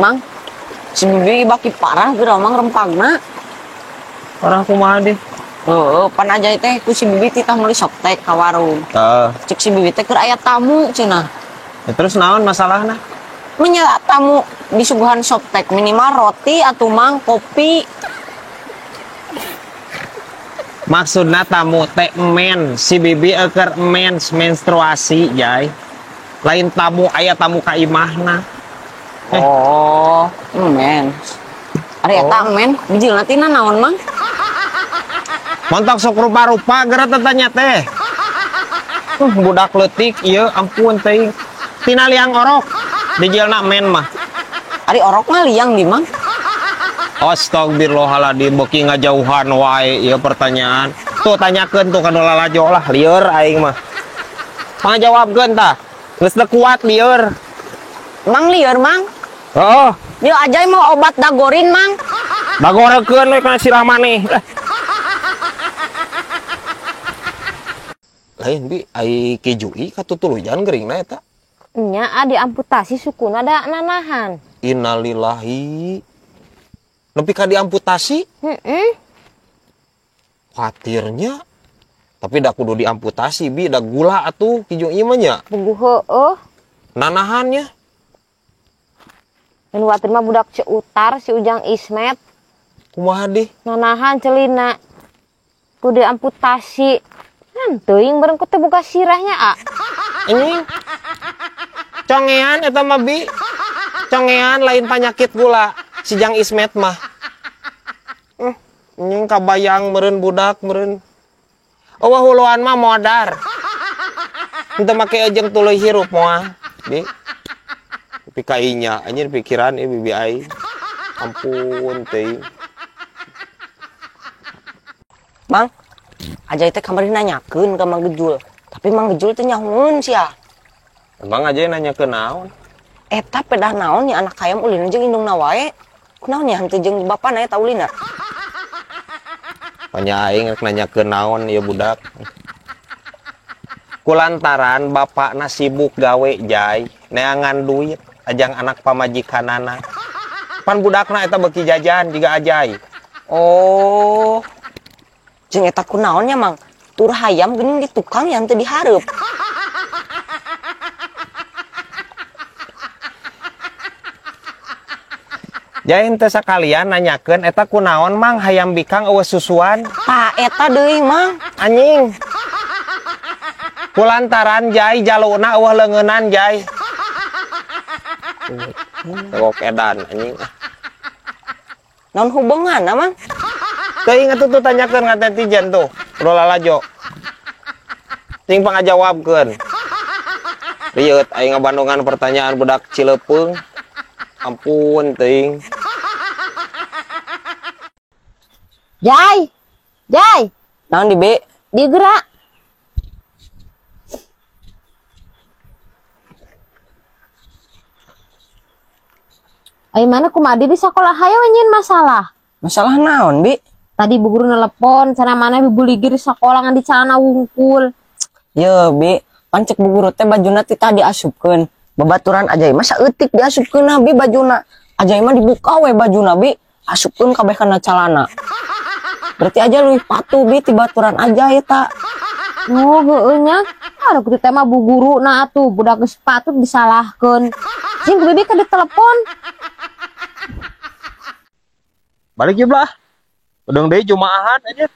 Mang, si Bibi baki parah geura Mang rempagna. Parah kumaha deh? Heeh, pan aja teh ku si Bibi titah meuli softek ka warung. Heeh. Cek si Bibi teh keur aya tamu cenah. Ya, terus naon masalahna? Menya tamu disuguhan softek minimal roti atuh Mang, kopi. Maksudna tamu teh men, si Bibi eker mens menstruasi jai. Lain tamu aya tamu ka imahna. Oh, mens. Ari eta men, bijilna tina naon Mang? Montok sok rupa-rupa geura tetanya teh. Budak leutik ieu ampun teuing. Tina liang orok bijilna men mah. Ari orok mah liang di Mang. Astagfirullahaladzim, beuki ngajauhan wae ieu pertanyaan. Tuh tanyakeun tuh ka nu lalajo lah, lieur aing mah. Pangajawabkeun tah. Geus teu kuat lieur. Mang lieur Mang? Heeh. Ieu ajai mau obat dagorin Mang. Dagorekeun we kana sirah maneh. Lain bi ai Ki Jui katutuluyan geuringna eta. Nya diamputasi sukuna da nanahan. Innalillahi. Nepi ka diamputasi? Heeh. Khawatirnya. Tapi da kudu diamputasi bi, da gula atuh Ki Jui mah nya. Puguh heueuh. Nanahannya. Mun watir mah budak Ceutar si Ujang Ismet. Kumaha deh? Nanahan celina. Kudu diamputasi. Kan teuing bareng ku teh boga sirahnya, a. Ini congean eta mah bi. Congean lain penyakit gula. Si Jang Ismet mah. Nying kabayang meureun budak meureun. Eueuh huluan mah modar. Henteu make ejeng tuluy hirup moal, bi. Tapi kainya anjir pikiran ieu bibi aing. Ampun teuing. Mang, Ajay teh kamari nanyakeun ka Mang Gejul. Tapi Mang Gejul teh nyahoeun sia. Emang Ajay nanyakeun naon? Eta pedah naon nya anak hayam ulina jeung indungna wae. Kunaon nya henteu jeung bapana eta ulina? Panya aing rek nanyakeun naon ieu budak. Kulantaran bapakna sibuk gawe jai, neangan duit ajang anak pamajikanana. Pan budakna eta beuki jajan jiga Ajay. Oh. Jeung eta kunaon nya Mang? Tur hayam geuning di tukang yang teu dihareup. Jain teh sakalian nanyakeun eta kunaon Mang hayam bikang eueuh susuan? Tah eta deui Mang. Anjing. Kulantaran jai jaluna eueuh leungeunan jai. Tewok edan anjing. Naon hubunganna Mang? Teuing atuh tuh tanyakeun ka netizen tuh, udah lalajo. Cing pangajawabkeun. Rieut aing ngabandungan pertanyaan budak Cilepeung. Ampun teuing. Jai. Jai. Naon di B? Digerak. Ai mana kumaha di sekolah hayo nyin masalah. Masalah naon, Bi? Tadi bu guru nelepon, cenah mana bibuligir di sekolah ngan di celana wungkul. Ye, Bi, pan cek bu guru teh bajuna ti tadi diasupkeun. Babaturan Ajay mah saeutik diasupkeun na Bi bajuna. Ajay mah dibuka we bajuna Bi, asupkeun kabeh kana calana. Berarti aja leuwih patuh Bi ti baturan Ajay eta. Oh, heueuh nya. Aduh kitu teh mah bu guru na atuh budak geus patut disalahkeun. Jeung ku Bibi ka ditelepon. Balik ieu belah. Udang deui jumaahan aja.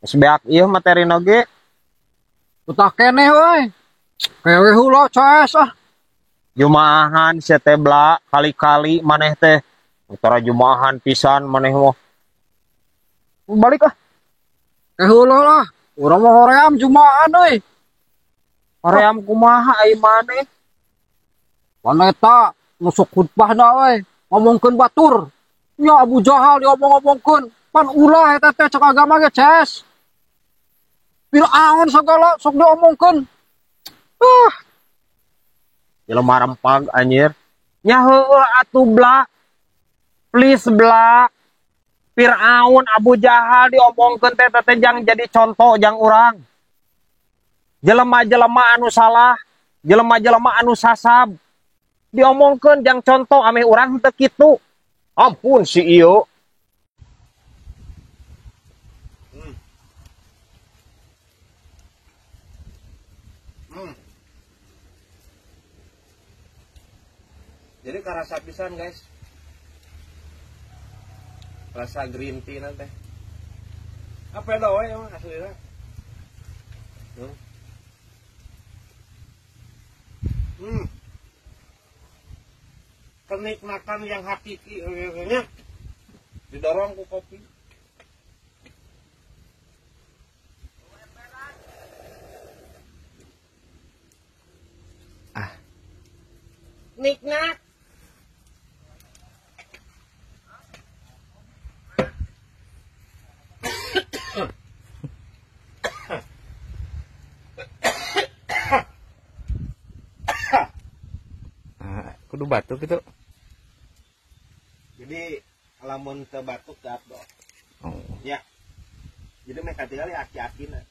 Geus beak ieu materi oge. Utah keneh euy. Kewe heula caes ah. Jumaahan sia teh bla kali-kali maneh teh. Utara jumaahan pisan maneh mah. Balik ah. Kewe heula lah. Urang mah hoream jumaahan euy. Hoream kumaha ai maneh? Pan eta nusuk khutbahna euy, ngomongkeun batur. Nya Abu Jahal diomong-omongkeun. Pan ulah eta teh cek agama ge ces. Firaun segala sok diomongkeun. Ah. Jelema rempag anjir. Nya heueuh atuh bla. Please bla. Firaun Abu Jahal diomongkeun teh teh jang jadi contoh jang urang. Jelema-jelema anu salah, jelema-jelema anu sasab. Diomongkeun jang contoh ameh urang teu kitu. Ampun si ieu. Jadi karasa pisan guys. Rasa green tea nanti. Apa eta we emang aslina? Kenikmatan yang hakiki nya didorong ku kopi. Ah. Nikmat. Kudu batuk gitu. Jadi lamun teu batuk teu abdo. Oh. Ya. Jadi mereka tinggal aki-akina.